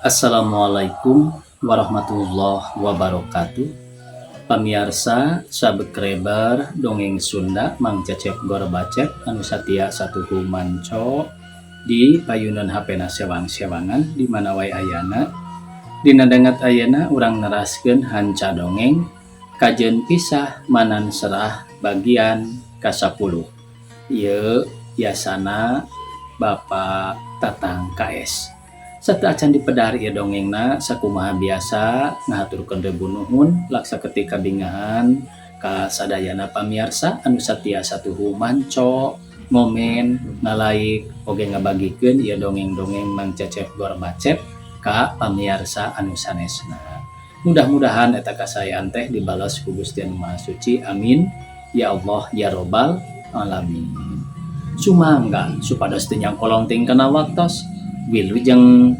Assalamualaikum warahmatullahi wabarakatuh. Pamiarsa subscriber dongeng Sunda Mang Cecep Gorbacep anu satia satuhu manco di payunan HP na sewang-sewangan di mana wae ayana. Dina danget ayeuna urang neraskeun hanca dongeng Kajen Pisah Manan Serah bagian ka-10. Ieu biasana Bapak Tatang KS. Sateuacan dipedar ieu dongengna sakumaha biasa ngahaturkeun ribu nuhun laksa ketika bingahan ka sadayana pamiarsa anu satia satuhu manco ngomen ngalaik oge ngabagikeun ieu dongeng-dongeng Mang Cecep Gorbacep ka pamiarsa anu sanesna. Mudah-mudahan eta kasaean teh dibalas ku Gusti Anu Maha Suci. Amin ya Allah ya Robbal alamin. Sumangga supados teu nyangkolong ting kana waktos wilujeng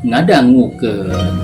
ngadangukeun.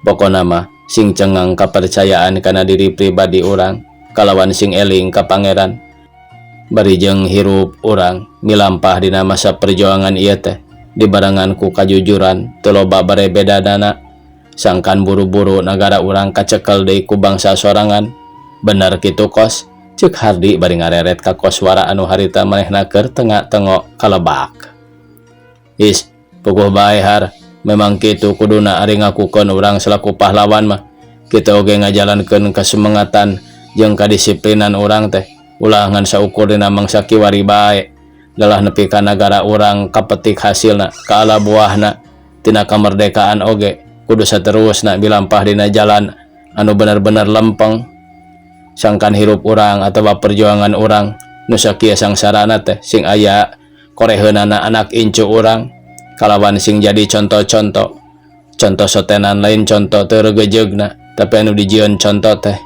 Pokona mah sing cengang kapercayaan kana diri pribadi urang kalawan sing eling ka Pangeran. Bari jeung hirup urang milampah dina masa perjuangan ieu teh dibarengan ku kajujuran teu loba barebedanana sangkan buru-buru nagara urang kacekel deui ku bangsa sorangan. Bener kitu kos, ceuk Hardi bari ngareret ka koswara anu harita manehna keur tengah-tengok kalebak. Is, puguh bae har, memang kitu kuduna ari ngakukeun urang selaku pahlawan mah. Kitu oge ngajalankeun kasemangatan jeung kadisiplinan urang teh ulah ngan saukur dina mangsa kiwari bae. Dalah nepi ka nagara urang kapetik hasilna, kaala buahna tina kamerdekaan oge kudu saterusna milampah dina jalan anu bener-bener lempeng. Sangkan hirup urang atawa perjuangan urang nu sakieu sangsarana teh sing aya koreheunana anak incu urang kalawan sing jadi contoh-contoh. Contoh sotenan lain contoh teu regejeugna, tapi anu dijieun contoh teh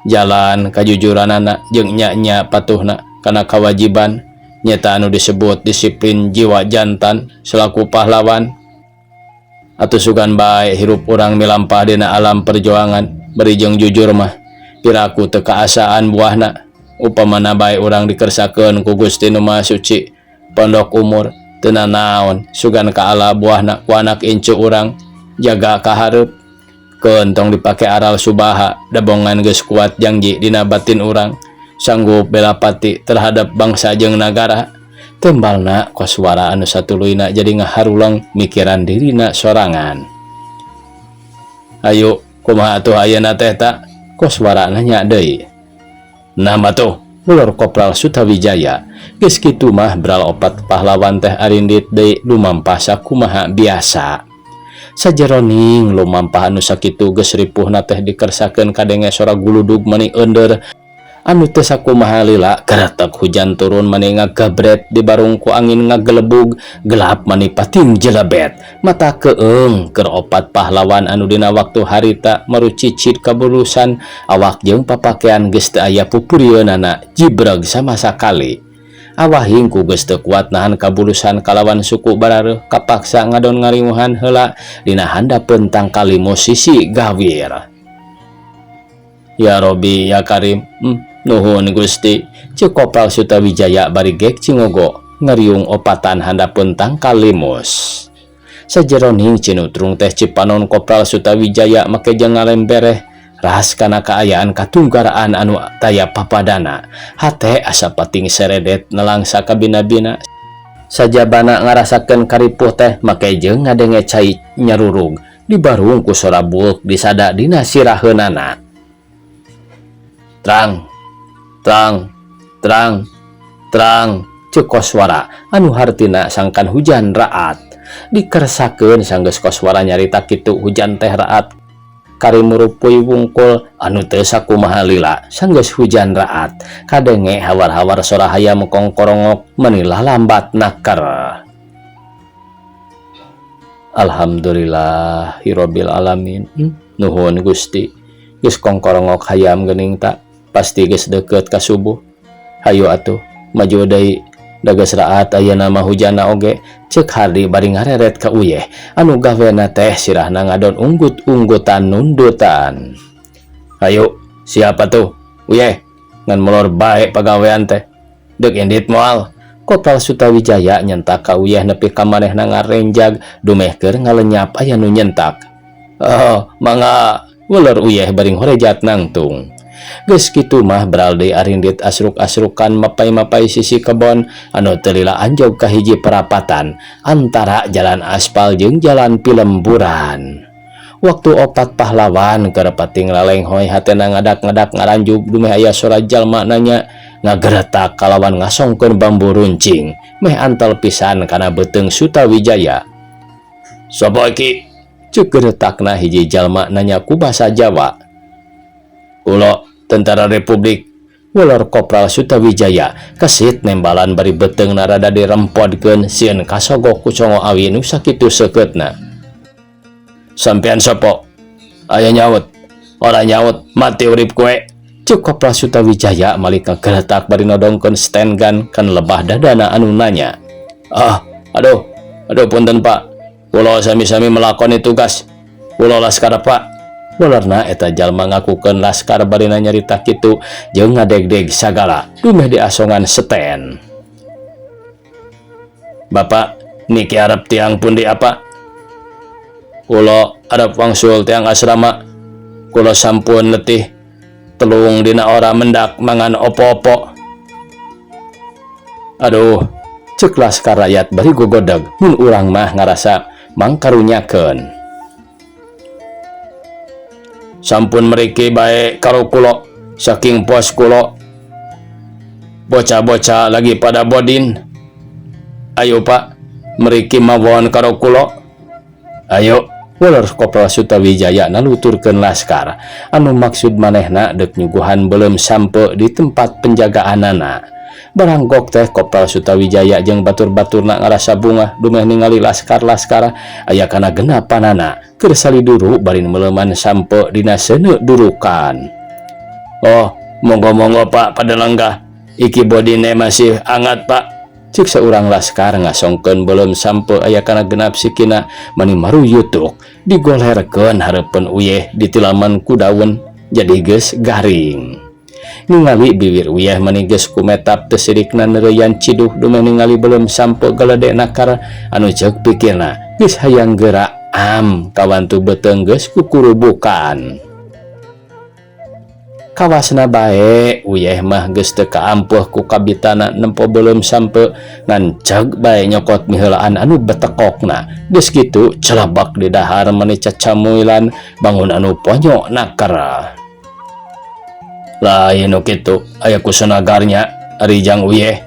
jalan kajujuranana jeung nya-nya patuhna kana kawajiban nyata anu disebut disiplin jiwa jantan selaku pahlawan. Atuh sugan bae hirup urang milampah dina alam perjuangan bari jeung jujur mah piraku teu kaasaan buahna. Upamana bae urang dikersakeun ku Gusti Nu Maha Suci pondok umur teu nanaon sugan kaala buahna ku anak incu urang jaga kahareup. Keun tong dipake aral subaha dabongan geus kuat janji dina batin urang sanggup bela pati terhadap bangsa jeung nagara. Tembalna koswara anu satuluyna jadi ngaharulang mikiran dirina sorangan. Ayo kumaha atuh ayeuna teh ta? Koswara nanya deui. Nah matuh ulur Kopral Sutawijaya geus kitu mah bral opat pahlawan teh arindit deui lumampah sakumaha biasa. Sajeroning lumampah anu sakitu geus ripuhna teh dikersakeun kadenge sora guludug mani eundeur anu teu sakumaha lila keretek hujan turun mani ngagabret di barung ku angin ngagelebug gelap mani pating jelebet mata keung keur opat pahlawan anu dina waktu harita marucicit kabulusan awak jeung papakean geus teu aya pupurieunana jibreg sama sakali. Awahing ku geus teu kuat nahan kabulusan kalawan suku barareuh kapaksa ngadon ngaringuhan heula dina handapeun tangkali musisi gawir. Ya Robi ya Karim, nuhun Gusti, ceuk Kopral Sutawijaya bari gek cingogo ngariung opatan handapeun tangkal limus. Sajeroning cinutrung teh cipanon Kopral Sutawijaya make jeung ngalembereh ras kana kaayaan katunggaraan anu taya papadana. Hate asa pating seredet nelangsa kabina-bina. Sajabana ngarasakeun karipuh teh make jeung ngadenge cai nyarurug dibarung ku sora buuk disada dina siraheunana. Trang trang trang trang ceuk koswara anu hartina sangkan hujan raat. Dikersakeun sanggeus koswara nyarita kitu hujan teh raat kari murupuy wungkul anu teu sakumaha lila sanggeus hujan raat kadenge hawar-hawar sora hayam kongkorongok meuni lalambat naker. Alhamdulillahirabbil alamin. Nuhun Gusti, geus kongkorongok hayam geuning ta, pasti geus deukeut ka subuh. Hayu atuh maju deui, da geus raat ayeuna mah hujanna oge, ceuk Hardi bari ngareret ka Uyeh anu gawena teh sirahna ngadon unggut-unggutan nundutan. Hayu siapa tuh Uyeh, ngan molor bae pagawean teh, deuk indit moal? Kopral Sutawijaya nyentak ka Uyeh nepi ka manehna ngarenjag dumeh keur ngalenyap aya nu nyentak. Oh, mangga, welor Uyeh bari ngorejat nangtung. Geus kitu mah beral deui arindit asruk-asrukan mapay-mapay sisi kebon anu teu lila anjog ka hiji perapatan antara jalan aspal jeung jalan pilemburan. Waktu opat pahlawan keur pating lalenghoy hatena ngadak-ngadak ngaranjug dumeh aya sora jalma nanya ngageretak kalawan ngasongkeun bambu runcing meh antel pisan kana beuteung Sutawijaya. Sapa iki? Ceuk geretakna hiji jalma nanya ku basa Jawa. Kulo tentara Republik, welor Kopral Sutawijaya kesit nembalan bari beuteungna rada dirempodkeun sieun kasogok ku congo awi nu sakitu seukeutna. Sampean sapa? Aya nyaut. Ora nyaut, mati urip kowe. Ceuk Kopral Sutawijaya malik ngageletak bari nodongkeun sten gun kan lebah dadana anu nanya. Ah, aduh, aduh punten Pak. Kulo sami-sami melakoni tugas. Kulo laskar Pak. Welorna eta jalma ngakukeun laskar bari nyarita kitu jeung ngadegdeg sagala dumeh diasongan seten. Bapak, niki arep tiang pundi apa? Kulo arep wangsul tiang asrama. Kulo sampun letih telung dina ora mendak mangan opo-opo. Aduh, ceuk laskar rakyat bari gogodeg mun urang mah ngarasa mangkarunyakeun. Sampun meriki bae karo kulo saking pos kulo. Bocah-bocah lagi pada bodin. Ayo Pak, meriki mawon karo kulo. Ayo, welor Kopral Sutawijaya naluturkeun laskar anu maksud manehna deuk nyuguhan beuleum sampe di tempat penjagaanana. Baranggok teh Kopral Sutawijaya jeung batur-baturna ngarasa bungah dumeh ningali laskar-laskar aya kana genapanana keur saliduru bari meuleuman sampe dina seuneu durukan. Oh, monggo-monggo Pak pada lenggah. Iki bodine masih angat Pak. Cik saurang laskar ngasongkeun beuleum sampe aya kana genap sikina mani maruyutuk digolerkeun hareupeun Uyeh ditilaman ku daun jadi geus garing. Ningali bibir Uyeh mani geus kumetap teu sirikna neureuyan ciduh dumeh ningali beuleum sampe galede nakar anu ceuk pikirna geus hayang geura am kawantu beuteung geus kukurubukan. Kawasna bae Uyeh mah geus teu kaampuh ku kabitana nempo beuleum sampe ngan ceg bae nyokot miheulaan anu betekokna. Geus kitu celebak di dahar mani cacamuilan bangun anu ponyo naker. Lain nu kitu aya ku sonagarnya ari jang Uyeh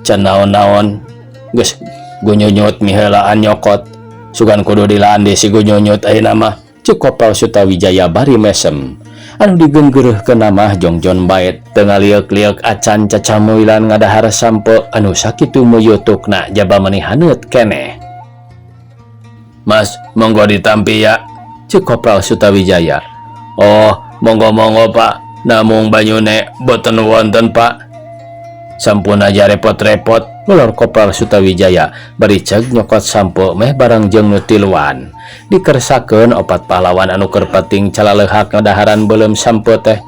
can naon-naon geus gunyunyut miheulaan nyokot sugan kudu dilaan di si gunyunyut ayeuna mah, ceuk Kopral Sutawijaya bari mesem. Anu digenggeureurkeun mah jongjon bae teu ngaliuk-liuk acan cacamuilan ngadahar sampe anu sakitu muyutukna jaba mani haneut keneh. Mas, monggo ditampi ya, ceuk Kopral Sutawijaya. Oh, monggo-monggo Pak, namung banyune boten wonten Pak. Sampun aja repot-repot, welor Kopral Sutawijaya bari ceg nyokot sampe meh barang jeung nu tiluan. Dikersakeun opat pahlawan anu keur pating calaleuhak ngadaharan beuleum sampe teh.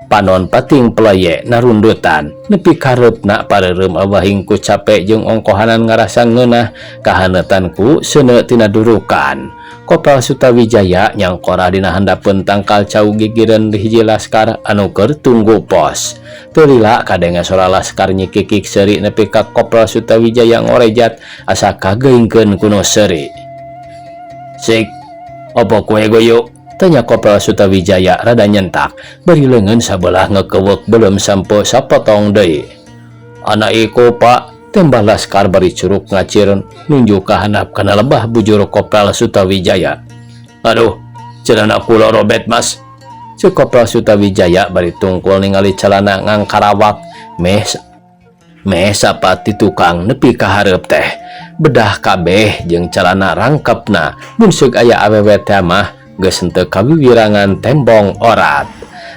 Panon pating peleye narundutan nepi kareupna pareureum awahing ku cape jeung ongkohanan ngarasa ngeunah kahaneutan ku seuneu tina durukan. Kopral Sutawijaya nyangkora dina handapeun tangkal cau gigireun hiji laskar anu keur tunggu pos. Teu lila kadenge sora laskar nyikikik seuri nepi ka Kopral Sutawijaya ngorejat asa kageungkeun ku nu seuri. Sik, opo kowe goyo? Tanya Kopral Sutawijaya rada nyentak bari leungeun sabelah ngekewek beuleum sampe sapotong deui. Anak iku, Pak, tembah laskar bari curuk ngacir nunjuk ka handap kana lebah bujur Kopral Sutawijaya. Aduh, celana kula robet, Mas. Ceuk Kopral Sutawijaya bari tungkul ningali celana ngangkarawak meh meh sapat ti tukang nepi ka hareup teh bedah kabeh jeung celana rangkepna. Mun seuk aya awewe teh mah geus henteu kawiwirangan tembong orat.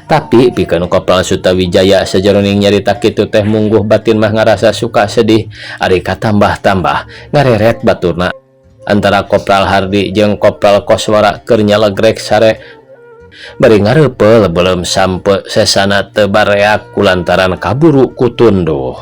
Tapi pikeun Kopral Sutawijaya, sajeroning nyarita kitu teh mungguh batin mah ngarasa suka sedih ari katambah-tambah ngareret baturna antara Kopral Hardi jeung Kopral Koswara keur nyalegrek sare bari ngareupeul beuleum sampe sesana teu bareak kulantaran kaburu ku tunduh.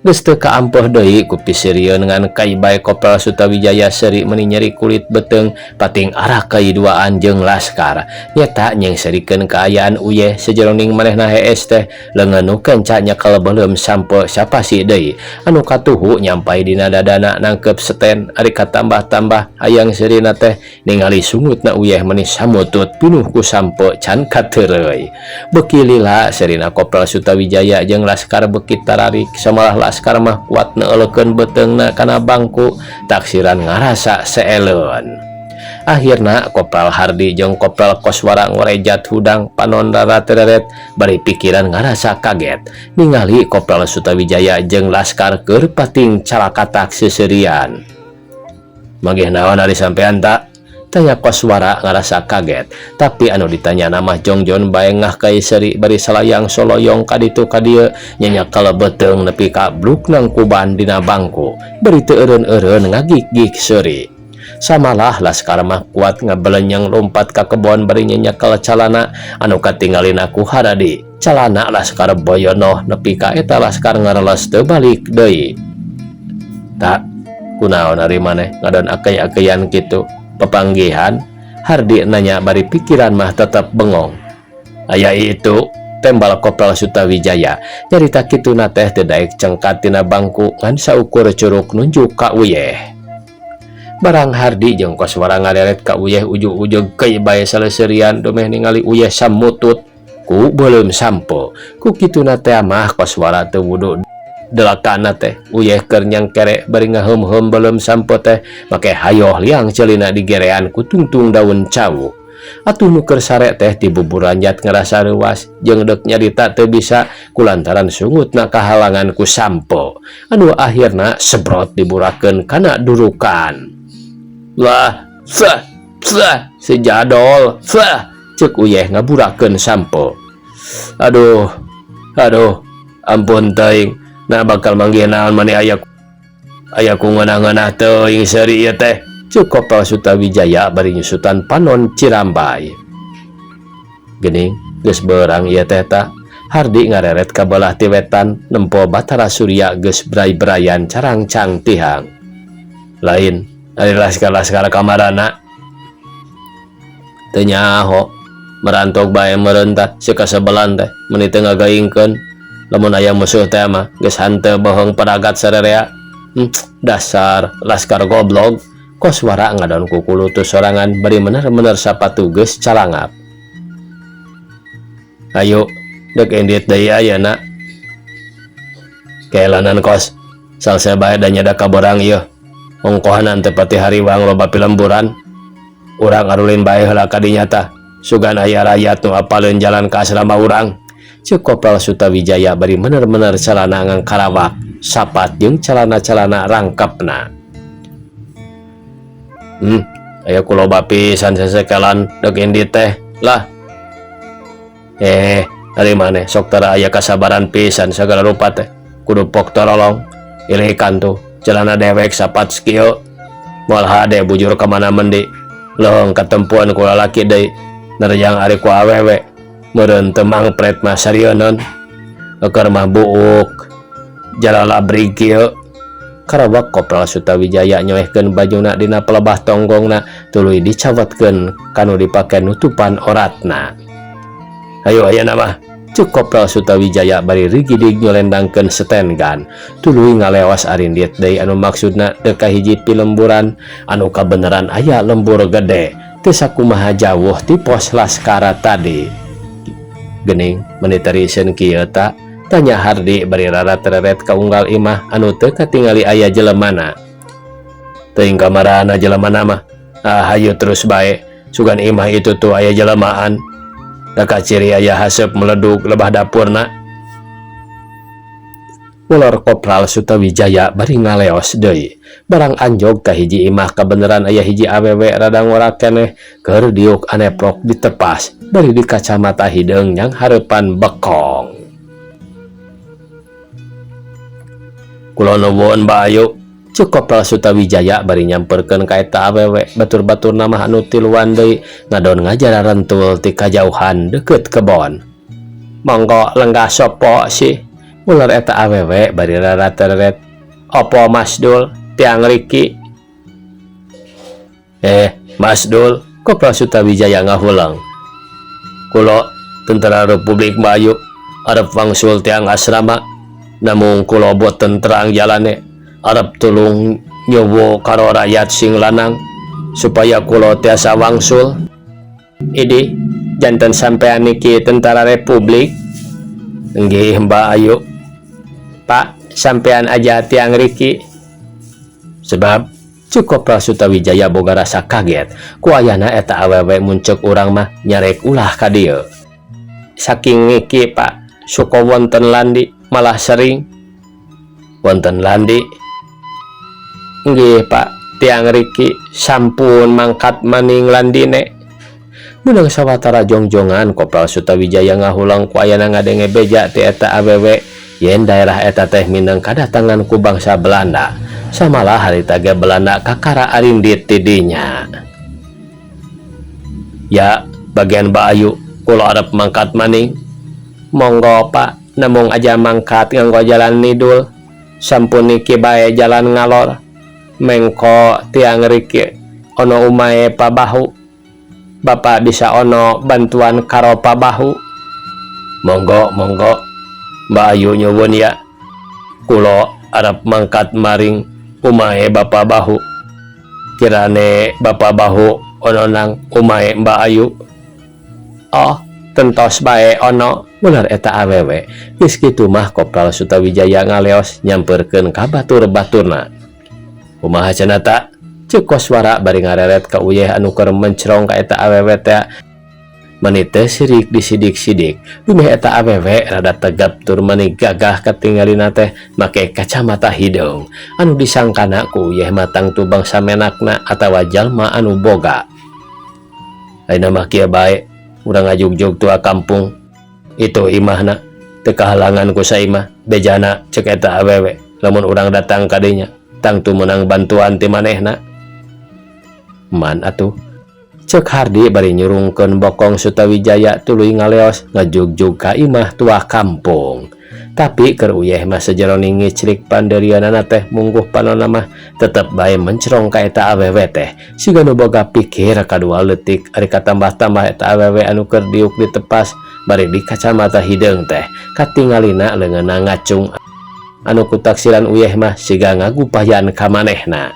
Geus teu kaampeuh deui ku piseurieun ngan kai bae Kopral Sutawijaya seuri meuni nyeri kulit beuteung pating arak kai duaan jeung laskar nyeta nyengserikeun kaayaan Uyeh sajeroning manehna hees teh leungeun nu kenca nyekel beuleum sampe sapasi deui anu katuhu nyampai dina dadana nangkep seten. Ari katambah-tambah hayang seurina teh ningali sungutna Uyeh meuni samutut pinuh ku sampe can kateureuy. Beuki lila seurina Kopral Sutawijaya jeung laskar beuki tararik, samalah laskar mah kuat neuleukeun beuteungna kana bangku taksiran ngarasa seeleun. Akhirna Kopral Hardi jeung Kopral Koswara ngorejat hudang, panon raratereret bari pikiran ngarasa kaget ningali Kopral Sutawijaya jeung laskar keur pating calakatak seuseurian. "Manggih naon ari sampean, ta?" tanya Koswara ngarasa kaget. Tapi anu ditanya mah jongjon bae ngah kai seuri bari salayang soloyong kaditu kadieu nyenyekel beuteung nepi ka bluk nangkuban dina bangku bari teu eureun-eureun ngagik-gik seuri. Samalah laskar mah kuat ngabelenyeng lompat ka kebon bari nyenyekel calana anu katingalina ku Haradi. Calana laskar boyonoh nepi ka eta laskar ngareles teu balik deui. "Tak kunaon ari maneh ngadon akei-akeian kitu, pepanggihan?" Hardi nanya bari pikiran mah tetep bengong. "Aya itu," tembal Kopral Sutawijaya. Nyarita kituna teh teu daek cengkat tina bangku ngan saukur curuk nunjuk ka Uyeh. Barang Hardi jeung Koswara ngareret ka Uyeh, ujug-ujug kei bae saleseurian dumeh ningali Uyeh samutut ku beuleum sampo. Ku kituna teh mah Koswara teu wudu delakana teh Uyeh keur nyangkere bari ngaheum-heum beuleum sampo teh make hayoh liang ceulina digerean ku tungtung daun cau. Atuh nu keur sare teh tibuburanjat ngarasa reuwas jeung deuk nyarita teu bisa kulantaran sungutna kahalangan ku sampo anu akhirna sebrot diburakeun kana durukan. "Lah, fah, fah, si jadol, fah," ceuk Uyeh ngaburakeun sampo. "Aduh, aduh, ampun teuing, nah bakal manggih naon mani aya aya ku ngeunah-ngeunah teuing seuri ieu teh," ceuk Kopral Sutawijaya bari nyusutan panon cirambay. "Geuning geus beurang ieu teh, ta?" Hardi ngareret ka belah ti wetan nempo Batara Surya geus bray-brayan carangcang tihang. "Lain ari laskar-laskar kamarana?" "Teu nyaho, merantok bae meureun tah si kasebelan teh meuni teu ngagaingkeun. Lamun aya musuh teh mah geus hanteu bohong paragat sarerea. Dasar laskar goblog." Koswara ngadon kukulutus sorangan bari bener-bener sapatu geus calangap. "Ayo, dek indit deui ayeuna." "Keelanan, Kos, salse bae da nyada kaborang ieu. Ongkohanan teu pati hariwang loba pilemburan. Urang arulin bae heula ka dinya tah. Sugan aya rayat nu apaleun jalan ka asrama urang," ceuk Kopral Sutawijaya bari bener-bener calana ngangkarawak sapat jeung calana-calana rangkepna. Aya ku loba pisan sesekelan dek indit teh lah. Eh, ari maneh sok tara aya kasabaran pisan, sagala rupa teh kudu pok torolong. Ilikan tuh celana dewek sapat sakieu moal hade bujur ka mana mendi. Leuheung katempuan ku lalaki deui, nerjang ari ku awewe meureun teu mangpret mah sarieun eukeun mah buuk jalalabrig kieu." Karawak Kopral Sutawijaya nyoehkeun bajuna dina pelebah tonggongna tuluy dicawatkeun kanu dipake nutupan oratna. "Hayu ayeuna mah," ceuk Kopral Sutawijaya bari rigidig nyolendangkeun stengun tuluy ngalewas arindit deui anu maksudna teu kahiji pilemburan anu kabeneran aya lembur gede. Teu sakumaha jauh ti pos laskara tadi. Geuning meni teriseun kieu ta? Tanya Hardi bari rarat-reret ka unggal imah anu teu katingali aya jelemana. Teuing kamarana jelemana mah. Ah hayu terus bae, sugan imah itu tuh aya jelemaan. Da kaciri aya haseup meledug lebah dapurna. Ulor Kopral Sutawijaya bari ngaleos deui. Barang anjog ka hiji imah kabeneran aya hiji awewe rada ngora keneh keur diuk aneprok ditepas bari di kacamata hideung nyang hareupan bekong. Kula nuwun Mbak Ayu, ceuk Kopral Sutawijaya bari nyamperkeun ka eta awewe batur-baturna mah anu tiluan deui ngadon ngajararentul ti kajauhan deukeut kebon. Monggo lenggah sopo sih? Ular eta awewe bari rarateret. Opo Mas Dul, tiang riki. Mas Dul, Kopral Sutawijaya ngahulang. Kulo tentara Republik Melayu, arep wangsul tiang asrama. Namung kulo boten terang jalane, arep tulung nyowo karo rakyat sing lanang supaya kulo tiasa wangsul. Idi, janten sampean niki tentara Republik. Nggih Mbak Ayu. Pak, sampean aja tiang riki. Sebab ceuk Kopral Sutawijaya boga rasa kaget ku ayana eta awewe mun ceuk urang mah nyarek ulah ka dieu. Saking niki Pak, suka wonten landi malah sering wonten landi. Nggih Pak, tiang riki sampun mangkat maning landine. Menang sawatara jongjongan Kopral Sutawijaya ngahulang ku ayana ngadenge beja ti eta awewe yen daerah eta teh minang kadatangan ku bangsa Belanda. Samalah harita ge Belanda kakara arindit ti dinya. Ya, bagian Mbak Ayu, kula arep mangkat maning. Monggo Pak, namung aja mangkat nganggo jalan nidul. Sampun niki bae jalan ngalor. Mengko tiang riki ono umae Pabahu. Bapak bisa ono bantuan karo Pabahu. Monggo, monggo. Mbak Ayu nyuwun ya. Kulo arep mangkat maring umae Bapak Bahu. Kirane Bapak Bahu ono nang umae Mbak Ayu. Oh, tentos bae ono. Bener eta awewe. Geus kitu mah Kopral Sutawijaya ngaleos nyamperkeun ka batur-baturna. Kumaha cenah ta? Ceuk Koswara bari ngareret ka uyeh anu keur mencrong ka eta awewe teh. Meni teu sirik disidik-sidik. Dumeh eta awewe rada tegap tur meni gagah katingalina teh make kacamata hideung. Anu disangkana ku uyeh matang tu bangsa menakna atawa jalma anu boga. Ayeuna mah kieu bae, urang ngajugjug tua kampung. Itu imahna teu kahalangan ku saimah bejana ceuk eta awewe. Lamun urang datang ka dinya tangtu meunang bantuan ti manehna. Man atuh. Ceuk Hardi bari nyurungkeun bokong Sutawijaya tuluy ngaleos ngajugjug ka imah tua kampung. Tapi keur uyeh mah sajeroning ngicrik panderianana teh mungguh panona mah tetep bae mencrong ka eta awewe teh. Siga nu boga pikir kadua leutik ari katambah-tambah eta awewe anu keur diuk ditepas bari di kacamata hideung teh katingalina leungeunna ngacung anu kutaksiran uyeh mah siga ngagupayan ka manehna.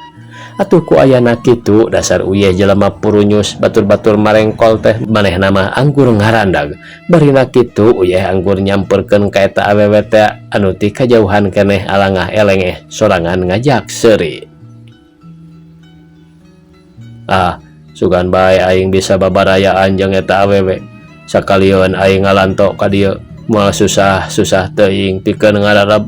Atuh ku ayana kitu dasar uyeh jelema purunyus batur-batur marengkol teh manehna mah anggur ngarandag. Barina kitu uyeh anggur nyamperkeun ka eta awewe teh anu ti kajauhan keneh alangah elengeh sorangan ngajak seuri. Ah, sugan bae aing bisa babarayaan jeung eta awewe. Sakalieun aing ngalanto ka dieu moal susah-susah teuing pikeun ngararab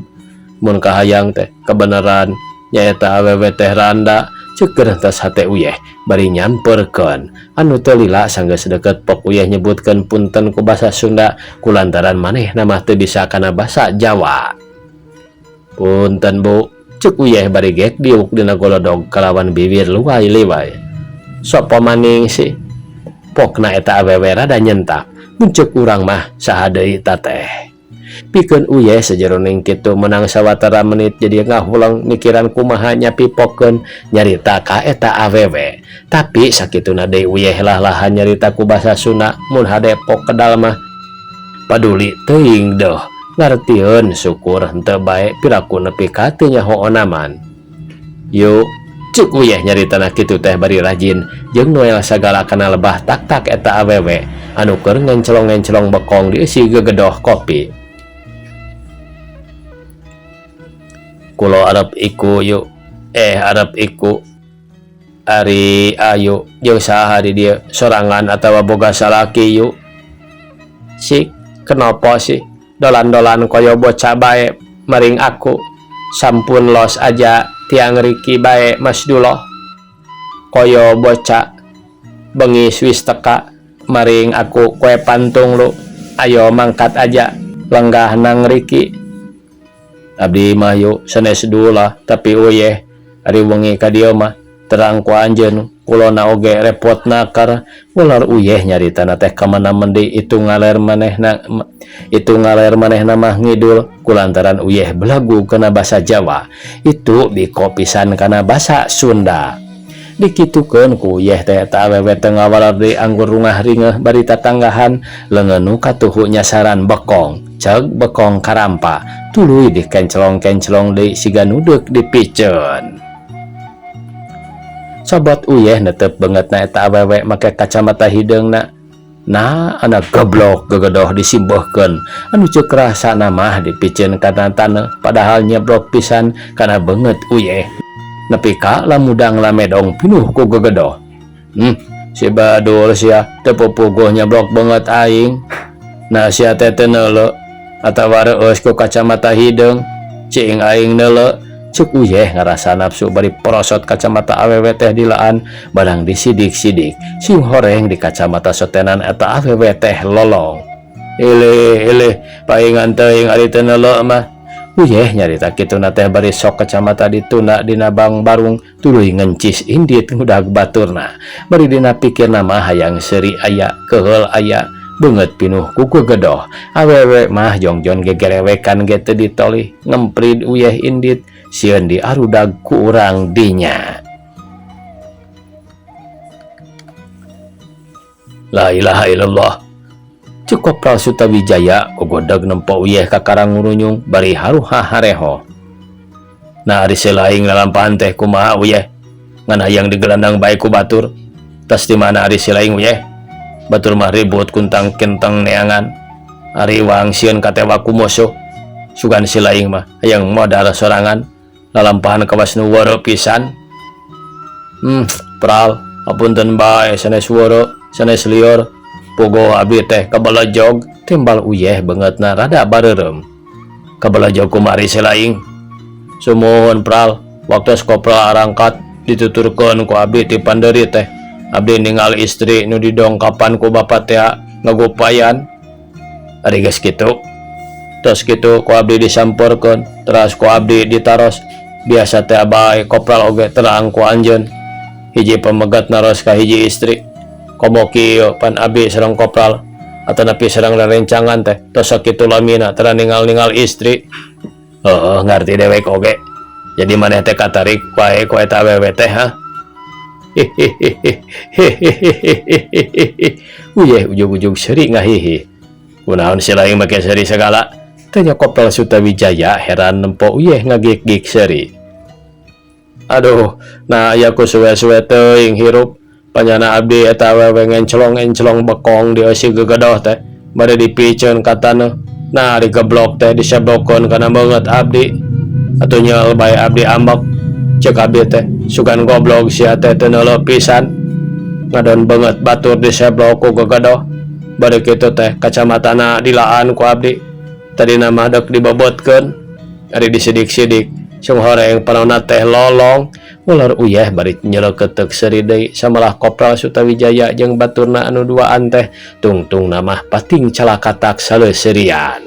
mun kahayang teh kebenaran nyaeta awewe teh randa. Ceuk gerentas hate uyeh bari nyamperkeun anu teu lila sanggeus deukeut pok uyeh nyebutkeun punten ku basa Sunda kulantaran manehna mah teu bisa kana basa Jawa. Punten Bu, ceuk uyeh bari gek diuk dina golodog kalawan bibir luwai-liwai. Sopo maning sih? Pokna eta awewe rada nyentak mun ceuk urang mah saha deui ta teh. Pikeun uyeh sajeroning kitu menang sawatara menit jadi ngahulang mikiran kumaha nyapipokeun nyarita ka eta awewe. Tapi sakituna deui uyeh lah-lahan nyarita ku basa Sunda mun hade pok kedal mah paduli teuing deuh ngartieun syukur henteu bae piraku nepi ka teu nyaho onaman. Yuk, Cuk uyeh nyaritana kitu teh bari rajin jeung noel sagala kana lebah tak-tak eta awewe anu keur ngencelong-ngencelong bekong dieusi gegedoh kopi. Kulo arep iku yuk, arep iku ari ayu jeung saha di dieu sorangan atawa boga salaki yuk. Sik, kenapa sih dolan-dolan koyo bocah bae maring aku? Sampun los aja tiang riki bae Mas Duloh. Koyo bocah bengi wis teka maring aku kue pantung lu. Ayo mangkat aja lenggah nang riki. Abdi mah yuk sanes dula tapi uyeh ari wengi ka dieu mah terang ku anjeun kulona oge repot nakar. Ular uyeh nyaritana teh kamana mendi itu ngaler manehna, itu ngaler manehna mah ngidul kulantaran uyeh belagu kana basa Jawa itu biko pisan kana basa Sunda. Dikitukeun ku uyeh teh eta awewe teu ngawaler deui anggur rungah ringeuh bari tatanggahan leungeun nu katuhu nyasaran bekong ceg bekong karampa tuluy dikencelong-kencelong deui siga nu deuk dipiceun. Sobot uyeh netep bangetna eta awewe make kacamata hideungna. Nah, anak goblok gegedoh disimbohkeun anu ceuk rasana mah dipiceun kana taneuh padahal nyeblok pisan kana beungeut uyeh. Nepi ka lamudang lamedong pinuh ku gegedoh. Si badul sia teu pupuguh nyeblok beungeut aing. Nah sia teh teu neuleu atawa reueus ku kacamata hideung. Cing aing neuleu. Cuk uyeh ngarasa nafsu bari porosot kacamata awewe teh dilaan barang disidik-sidik sing horeng di kacamata sotenan eta awewe teh lolong. Ileh ileh paingan teuing ari teu neuleu mah. Uyeh nyarita kituna teh bari sok kacamata dituna dina bang barung tuluy ngencis indit ngudag baturna. Bari dina pikirna mah hayang seuri aya keheul aya beungeut pinuh ku gegedoh. Awewe mah jongjon gegerewekan ge teu ditolih ngemprid uyeh indit sieun diarudag ku urang dinya. La ilaha illallah. Cek Kopral Sutawijaya gogodeg nempo uyeh ka karang ngurunyung bari haruha hareho. Nah ari selaing lalampahan teh kumaha uyeh? Ngan hayang digelandang bae ku batur. Tas di mana ari selaing uyeh? Batur mah ribut kuntang kentang neangan. Ari wang sieun katewa ku musuh. Sugan silaing mah hayang modal sorangan. Lalampahan kawas nu woro pisan. Pral, apunten bae sanes woro, sanes lior. Pogo abi teh kabalajog, timbal uyeh beungeutna rada bareureum. Kabalajog kumari silaing. Sumuhun pral, waktu kopral arangkat dituturkeun ku abi ti panderi teh. Abdi ningali istri nu didongkapan ku bapa teh ngagupayan. Ari geus kitu. Tos kitu ku abdi disampeurkeun, teras ku abdi ditaros. Biasa teh bae kopral oge terang ku anjeun. Hiji pamegat naros ka hiji istri. Komo kieu pan abi sareng kopral atanapi sareng rerencangan teh tos sakitu lamina tara ningal-ningal istri. Heuh, ngarti dewek oge. Jadi maneh teh katarik wae ku eta awewe teh ha. Uyeh ujug-ujug seuri ngahihi. Kunaon si laing make seuri sagala? Tanya Kopral Sutawijaya heran nempo uyeh ngagik-gik seuri. Aduh, nah aya ku suwe-suwe teuing hirup. Panyana abdi eta awewe ngencelong-encelong bekong di eusi gegedoh teh bade dipiceun ka taneuh. Nah digeblok teh disebokkeun kana beungeut abdi. Atuh nyeul bae abdi ambek. Ceuk abdi teh sugan goblok sia teh teu neuleuh pisan. Ngadon beungeut batur diseblok ku gegedoh. Bade kitu teh kacamatana dilaan ku abdi. Tadina mah deuk dibobotkeun. Ari disidik-sidik sung horeng panonna teh lolong. Ular uyeh bari nyeleukeuteup seuri deui samalah Kopral Sutawijaya jeung baturna anu duaan teh tungtungna mah pating calakatak saleuserian.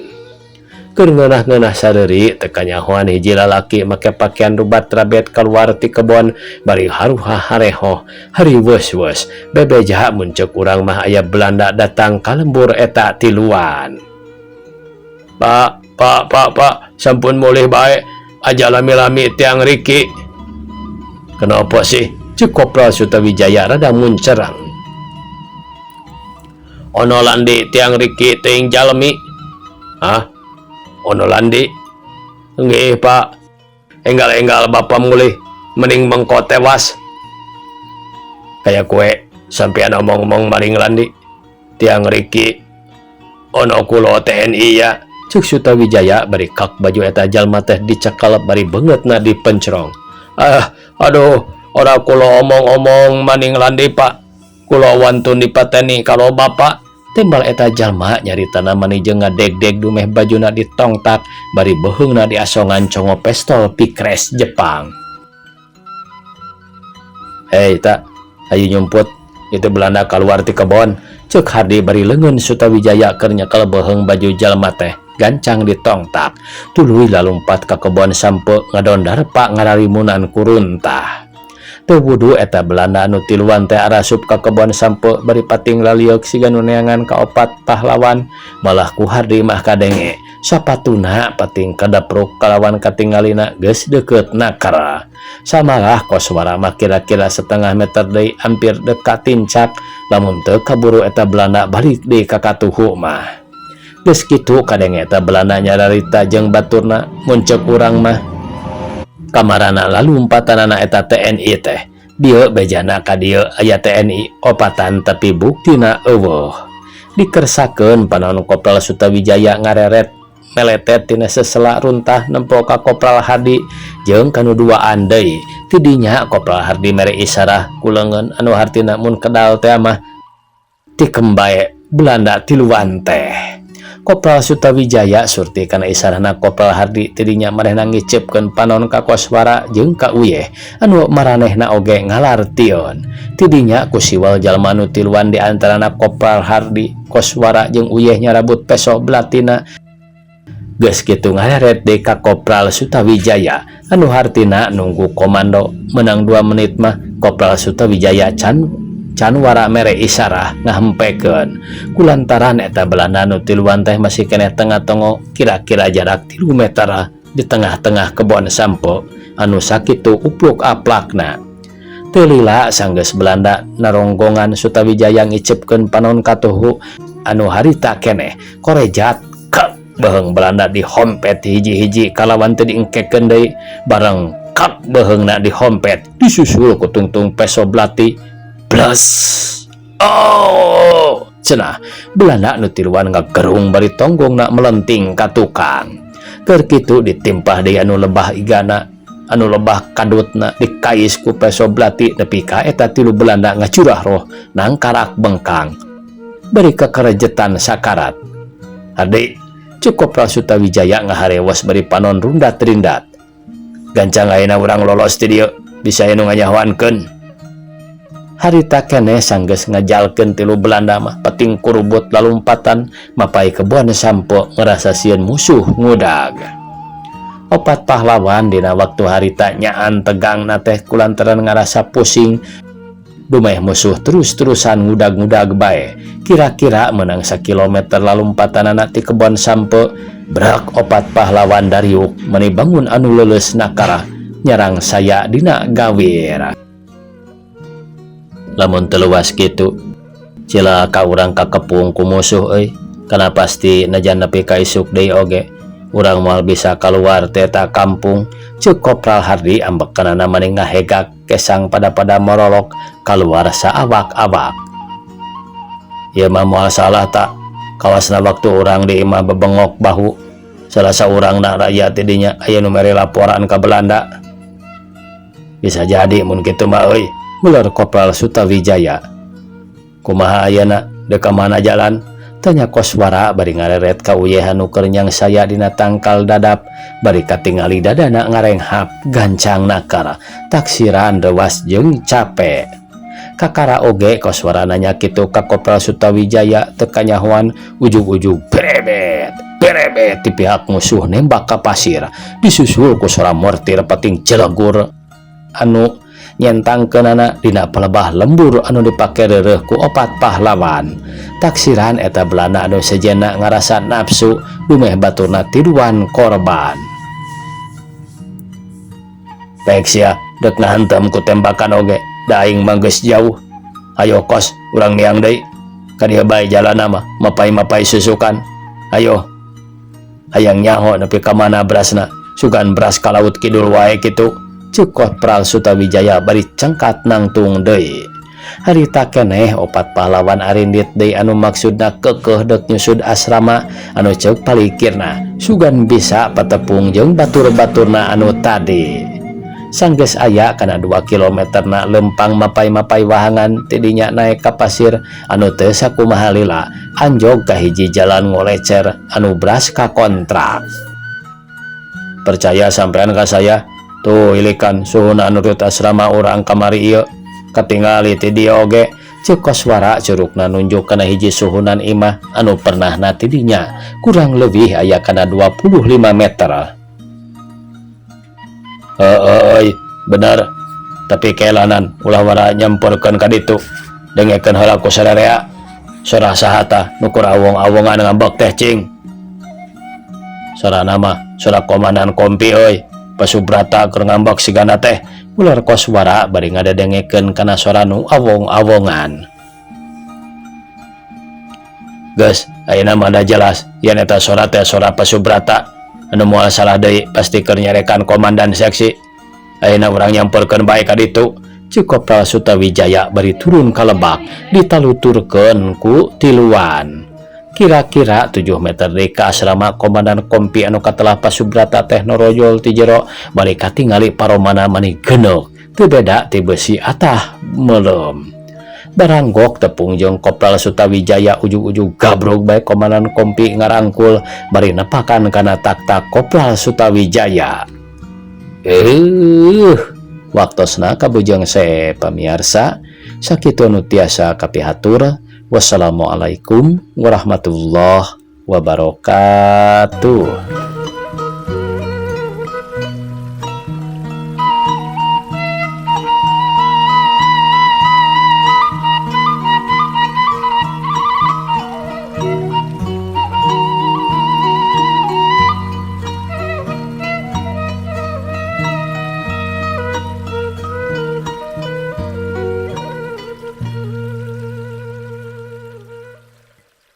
Keur ngeunah-ngeunah sareuri teu kanyahoan hiji lalaki make pakaian rubat rabet kaluar ti kebon bari haruha hareho hari weus-weus bebeja mun ceuk urang mah aya Belanda datang ka lembur eta tiluan. Pak, pak, pak, pak, sampun mulih bae aja lami-lami tiang riki. Kenapa sih? Cek Kopral Sutawijaya rada muncerang. Ono landi tiang riki teuing jalmi. Hah? Ono landi? Nggih, Pak. Enggal-enggal bapa mulih. Mending mengko tewas. Kaya kue sampean omong-omong maring landi. Tiang riki ono kulo TNI ya. Cuk Sutawijaya bari kak baju eta jalma teh dicekal bari beungeutna dipencrong. Ah, aduh, ora kulo omong-omong maning landi pak. Kulo wantun dipateni kalau bapak. Timbal eta jalma nyaritana mani jeung ngadegdeg dumeh bajuna ditongtak bari beuheungna diasongan congo pistol Vickers Jepang. Hei tak, ayo nyumput, itu Belanda keluar ti kebon. Cek Hardi bari leungeun Sutawijaya keur nyekel beuheung baju jalma teh gancang ditongtak. Tuluy lalumpat ka kebon sampe ngadondar pak ngararimunan kuruntah. Teu wudu eta Belanda anu tiluan teh arasup ka kebon sampe bari pating lalieuk siga nu neangan ka opat pahlawan. Malah ku Hardi mah kadenge sapatuna pating kadapruk kalawan katingalina geus deukeut nakara. Samalah koswara mah kira-kira setengah meter deui hampir dekat tincak lamun teu kaburu eta Belanda balik deui ka katuhu mah. Geus kitu kadenge eta Belanda nyararita jeung baturna mun ceuk urang mah. Kamarana lalumpatanana eta TNI teh. Dieu bejana ka dieu aya TNI opatan tapi buktina eueuh. Dikersakeun panon Kopral Sutawijaya ngareret meletet tina sesela runtah nempo ka Kopral Hardi jeung kanu duaan deui. Tidinya Kopral Hardi mere isarah ku leungeun anu hartina mun kedal teh mah tikem bae Belanda tiluan teh. Kopral Sutawijaya surti kana isarahna Kopral Hardi tidinya manehna ngiceupkeun panon ka Koswara jeung ka Uyeh anu maranehna oge ngalartieun. Tidinya ku siwal jalma nu tiluan di antarana Kopral Hardi, Koswara jeung Uyeh nyarabut peso belatina. Geus kitu ngareret deui ka Kopral Sutawijaya anu hartina nunggu komando menang 2 menit mah Kopral Sutawijaya can wara mere isarah ngahempekeun. Kulantaran eta Belanda nu tiluan teh masih keneh tengah tongo kira-kira jarak 3 meter di tengah-tengah kebon sampo anu sakitu upluk aplakna. Teu lila sanggeus Belanda naronggongan Sutawijaya ngicepkeun panon katuhu anu harita keneh korejat kek beuheung Belanda dihompet hiji-hiji kalawan teu diengkekeun deui bareng kak beuheungna dihompet disusul ku tungtung peso belati plus. Oh, cenah Belanda nu tiluan ngagerung bari tonggongna melenting ka tukang. Keur kitu ditimpah deui anu lebah igana, anu lebah kadutna dikais ku peso belati nepi ka eta tilu Belanda ngacurah roh nangkarak bengkang. Bari kakerejetan sakarat. Hardi, cukup Kopral Sutawijaya ngaharewas bari panon rundat-rindat. Gancang ayeuna urang lolos ti dieu, bisa anu nganyahoankeun. Harita keneh sanggeus ngajalkeun tilu Belanda mah peting kurubut lalumpatan mapai kebon sampo ngerasa sieun musuh ngudag. Opat pahlawan dina waktu harita nyaan tegang na teh kulantaran ngarasa pusing. Dumeh musuh terus-terusan ngudag-ngudag bae. Kira-kira menang sakilometer lalumpatanana ti kebon sampo brak opat pahlawan dariuk meni bangun anu leuleus nakara nyarang saya dina gawir. Lamun teu luas kitu cilaka urang kakepung ku musuh euy. Kana pasti najan nepi ka isuk deui oge urang moal bisa kaluar ti eta kampung. Ceuk Kopral Hardi ambekanana mani ngahegak kesang pada-pada morolok kaluar saawak-awak. Ieu mah moal salah tak kawasna waktu urang di imah bebengok bahu salah saurangna rakyat di dinya aya nu mere laporan ka Belanda. Bisa jadi mun kitu mah euy. Ular Kopral Sutawijaya. Kumaha ayeuna deuk ka mana jalan? Tanya Koswara bari ngareret ka Uyeh anu keur nyang saya dina tangkal dadap bari katingali dadana ngarenghap gancang nakara taksiran rewas jeung capek. Kakara oge Koswara nanya kitu ka Kopral Sutawijaya teu kanyahoan ujug-ujug berebet berebet di pihak musuh nembak ka pasir disusul ku sora mortir pating jelegur anu nyentangkeunana dina pelebah lembur anu dipake reureuh ku opat pahlawan. Taksiran eta Belanda anu sejenna ngarasa nafsu dumeh baturna tiluan korban. Baik sia deuk ngahantem ku tembakan oge da aing mah geus jauh. Ayo kos urang niang deui. Ka dieu bae jalanna mah mapai-mapai susukan. Ayo. Hayang nyaho nepi ka mana berasna. Sugan beras ka laut kidul wae kitu. Ceuk Kopral Sutawijaya bari cengkat nangtung deui. Harita keneh opat pahlawan arindit deui anu maksudna keukeuh deuk nyusud asrama anu ceuk palikirna sugan bisa patepung jeung batur-baturna anu tadi. Sanggeus aya kana 2 kilometerna lempang mapay-mapay wahangan tidinya naek ka pasir anu teu sakumaha lila anjog ka hiji jalan ngolecer anu bras ka kontrak. Percaya sampean ka saya? Tuh ilikan suhuna nurut asrama urang kamari ieu. Katingali ti dieu oge, ceuk Koswara curugna nunjuk kana hiji suhunan imah anu pernahna ti dinya kurang leuwih aya kana 25 meter. Heeh euy, bener. Tapi kelanan ulah wara nyamperkeun ka ditu. Dengekeun heula ku sararea. Sora saha tah nu keur awong-awongan ngambek teh cing. Sorana mah sora komandan kompi euy. Pasubrata keur ngambek sigana teh. Ular Koswara bari ngadedengekeun kana sora nu awong-awongan. Geus, ayeuna mah da jelas yen eta sora teh sora Pasubrata. Anu moal salah deui pasti keur nyarekan komandan seksi. Ayeuna urang nyamperkeun bae ka ditu. Ceuk Kopral Sutawijaya bari turun ka lebak ditaluturkeun ku tiluan. Kira-kira 7 meter deui ka asrama komandan kompi anu katelah Pasubrata teh norojol ti jero bari katingali paromana mani geneuk teu beda ti besi atah meuleum. Baranggok tepung jeung Kopral Sutawijaya ujug-ujug gabrog bae komandan kompi ngarangkul bari nepakan kana taktak Kopral Sutawijaya. Waktosna kabujeng se pamiarsa sakitu nu tiasa kapihatur. Wassalamualaikum warahmatullahi wabarakatuh.